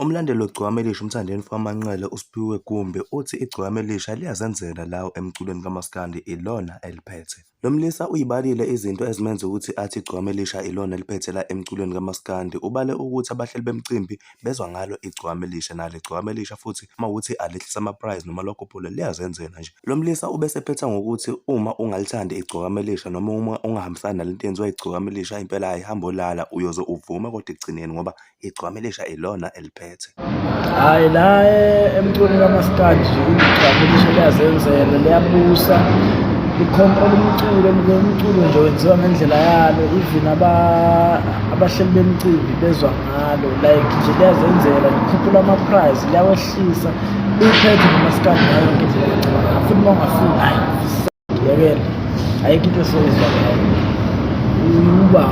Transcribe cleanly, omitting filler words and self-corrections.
Umlandeli weGcokama Elisha uMthandeni mfokaManqele uSphiwe Gumbi uthi iGcokama Elisha liyazenzela lawo emculweni kamaskandi ilona eliphethe. Lo mlisa uyibalile izinto ezimenza ukuthi athi iGcokama Elisha ilona eliphethe la emculweni kamaskandi. Ubale ukuthi abahleli bemicimbi bezwa ngalo iGcokama Elisha nalo iGcokama Elisha futhi uma kuwukuthi alehlise ama-price noma liwakhuphule liyazenzela nje. Lo mlisa ubesephetha ngokuthi uma ungalithandi iGcokama Elisha noma uma ungahambisani nalento eyenziwa iGcokama Elisha impela hhayi hamba olala uyoze uvume kodwa ekugcineni ngoba Igcwama elisha ilona eliphethe. Hhayi la emculweni kamaskandi nje igcwama elisha liyazenzela liyabusa likhontrola umculo umculo nje wenziwa ngendlela yalo even abahleli bemicimbi bezwa ngalo like nje liyazenzela likhuphula ama-price liyawehlisa liphethe nomaskandi ngayo yonke indlela ngicabanga futhi uma ungafuni hhayi yekela ayikho into esoyizwa ngayo uba